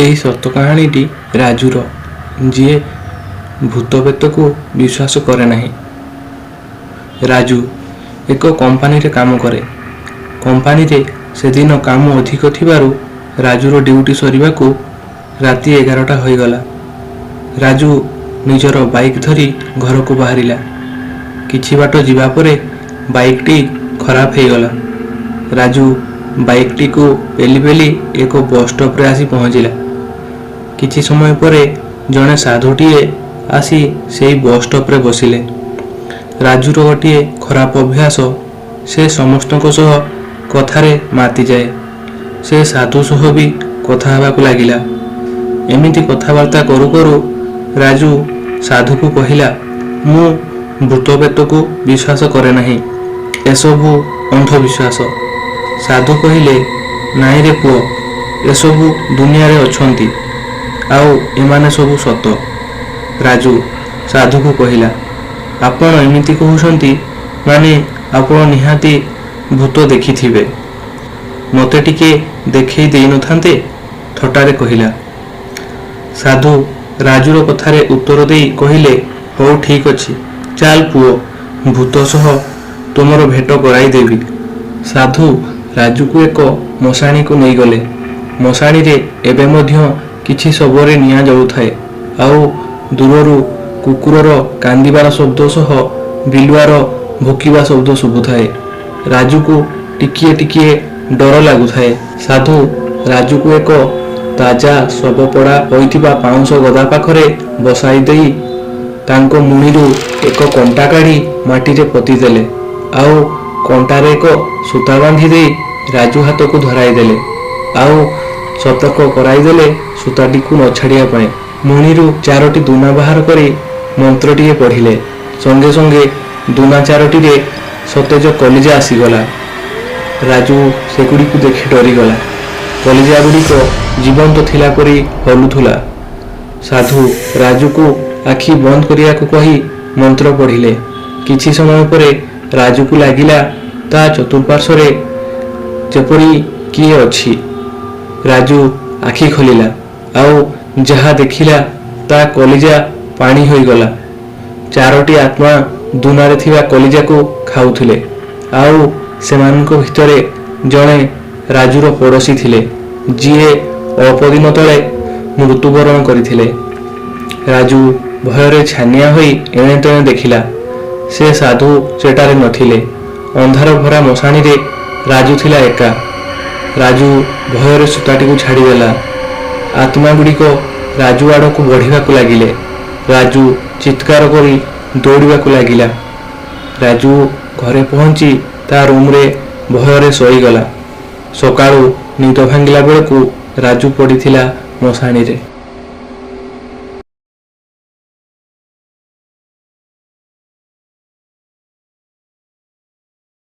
ଏହି ସତ କାହାଣୀଟି ରାଜୁର, ଯିଏ ଭୂତପ୍ରେତକୁ ବିଶ୍ୱାସ କରେ ନାହିଁ। ରାଜୁ ଏକ କମ୍ପାନୀରେ କାମ କରେ। କମ୍ପାନୀରେ ସେଦିନ କାମ ଅଧିକ ଥିବାରୁ ରାଜୁର ଡ୍ୟୁଟି ସରିବାକୁ ରାତି 11ଟା ହୋଇଗଲା। ରାଜୁ ନିଜର ବାଇକ୍ ଧରି ଘରକୁ ବାହାରିଲା। କିଛି ବାଟ ଯିବା ପରେ ବାଇକ୍ଟି ଖରାପ ହେଇଗଲା। ରାଜୁ ବାଇକ୍ଟିକୁ ପେଲି ପେଲି ଏକ ବସ୍ ଷ୍ଟପ୍ରେ ଆସି ପହଞ୍ଚିଲା। କିଛି ସମୟ ପରେ ଜଣେ ସାଧୁଟିଏ ଆସି ସେଇ ବସ୍ ଷ୍ଟପ୍ରେ ବସିଲେ। ରାଜୁର ଗୋଟିଏ ଖରାପ ଅଭ୍ୟାସ, ସେ ସମସ୍ତଙ୍କ ସହ କଥାରେ ମାତିଯାଏ। ସେ ସାଧୁ ସହ ବି କଥା ହେବାକୁ ଲାଗିଲା। ଏମିତି କଥାବାର୍ତ୍ତା କରୁ କରୁ ରାଜୁ ସାଧୁକୁ କହିଲା, ମୁଁ ଭୂତପ୍ରେତକୁ ବିଶ୍ୱାସ କରେ ନାହିଁ, ଏସବୁ ଅନ୍ଧବିଶ୍ୱାସ। ସାଧୁ କହିଲେ, ନାଇଁରେ ପୁଅ, ଏସବୁ ଦୁନିଆରେ ଅଛନ୍ତି, ଆଉ ଏମାନେ ସବୁ ସତ। ରାଜୁ ସାଧୁକୁ କହିଲା, ଆପଣ ଏମିତି କହୁଛନ୍ତି ମାନେ ଆପଣ ନିହାତି ଭୂତ ଦେଖିଥିବେ, ମୋତେ ଟିକେ ଦେଖେଇ ଦେଇନଥାନ୍ତେ? ଥଟ୍ଟାରେ କହିଲା। ସାଧୁ ରାଜୁର କଥାରେ ଉତ୍ତର ଦେଇ କହିଲେ, ହଉ ଠିକ୍ ଅଛି, ଚାଲ ପୁଅ, ଭୂତ ସହ ତୁମର ଭେଟ କରାଇଦେବି। ସାଧୁ ରାଜୁକୁ ଏକ ମଶାଣିକୁ ନେଇଗଲେ। ମଶାଣିରେ ଏବେ ମଧ୍ୟ କିଛି ଶବରେ ନିଆଁ ଜଳୁଥାଏ, ଆଉ ଦୂରରୁ କୁକୁରର କାନ୍ଦିବାର ଶବ୍ଦ ସହ ବିଲୁଆର ଭୁକିବା ଶବ୍ଦ ଶୁଭୁଥାଏ। ରାଜୁକୁ ଟିକିଏ ଟିକିଏ ଡର ଲାଗୁଥାଏ। ସାଧୁ ରାଜୁକୁ ଏକ ତାଜା ଶବ ପୋଡ଼ା ହୋଇଥିବା ପାଉଁଶ ଗଦା ପାଖରେ ବସାଇ ଦେଇ ତାଙ୍କ ମୁଣିରୁ ଏକ କଣ୍ଟା କାଢ଼ି ମାଟିରେ ପୋତିଦେଲେ, ଆଉ କଣ୍ଟାରେ ଏକ ସୂତା ବାନ୍ଧି ଦେଇ ରାଜୁ ହାତକୁ ଧରାଇଦେଲେ, ଆଉ ସତର୍କ କରାଇଦେଲେ ସୂତାଟିକୁ ନ ଛାଡ଼ିବା ପାଇଁ। ମୁଣିରୁ ଚାରୋଟି ଦୂନା ବାହାର କରି ମନ୍ତ୍ରଟିଏ ପଢ଼ିଲେ। ସଙ୍ଗେ ସଙ୍ଗେ ଦୂନା ଚାରୋଟିରେ ସତେଜ କଲିଜା ଆସିଗଲା। ରାଜୁ ସେଗୁଡ଼ିକୁ ଦେଖି ଡରିଗଲା। କଲିଜା ଗୁଡ଼ିକ ଜୀବନ୍ତ ଥିଲା ପରି ହଲୁଥିଲା। ସାଧୁ ରାଜୁକୁ ଆଖି ବନ୍ଦ କରିବାକୁ କହି ମନ୍ତ୍ର ପଢ଼ିଲେ। କିଛି ସମୟ ପରେ ରାଜୁକୁ ଲାଗିଲା ତା ଚତୁଃପାର୍ଶ୍ୱରେ ଯେପରି କିଏ ଅଛି। ରାଜୁ ଆଖି ଖୋଲିଲା, ଆଉ ଯାହା ଦେଖିଲା ତା କଲିଜା ପାଣି ହୋଇଗଲା। ଚାରୋଟି ଆତ୍ମା ଦୂନାରେ ଥିବା କଲିଜାକୁ ଖାଉଥିଲେ, ଆଉ ସେମାନଙ୍କ ଭିତରେ ଜଣେ ରାଜୁର ପଡ଼ୋଶୀ ଥିଲେ, ଯିଏ ଅଳ୍ପ ଦିନ ତଳେ ମୃତ୍ୟୁବରଣ କରିଥିଲେ। ରାଜୁ ଭୟରେ ଛାନିଆ ହୋଇ ଏଣେ ତେଣେ ଦେଖିଲା। ସେ ସାଧୁ ସେଠାରେ ନଥିଲେ। ଅନ୍ଧାର ଭରା ମଶାଣିରେ ରାଜୁ ଥିଲା ଏକା। ରାଜୁ ଭୟରେ ସୂତାଟିକୁ ଛାଡ଼ିଦେଲା। ଆତ୍ମା ଗୁଡ଼ିକ ରାଜୁ ଆଡ଼କୁ ବଢ଼ିବାକୁ ଲାଗିଲେ। ରାଜୁ ଚିତ୍କାର କରି ଦୌଡ଼ିବାକୁ ଲାଗିଲା। ରାଜୁ ଘରେ ପହଞ୍ଚି ତା ରୁମରେ ଭୟରେ ଶୋଇଗଲା। ସକାଳୁ ନିଦ ଭାଙ୍ଗିଲା ବେଳକୁ ରାଜୁ ପଡ଼ିଥିଲା ମଶାଣିରେ।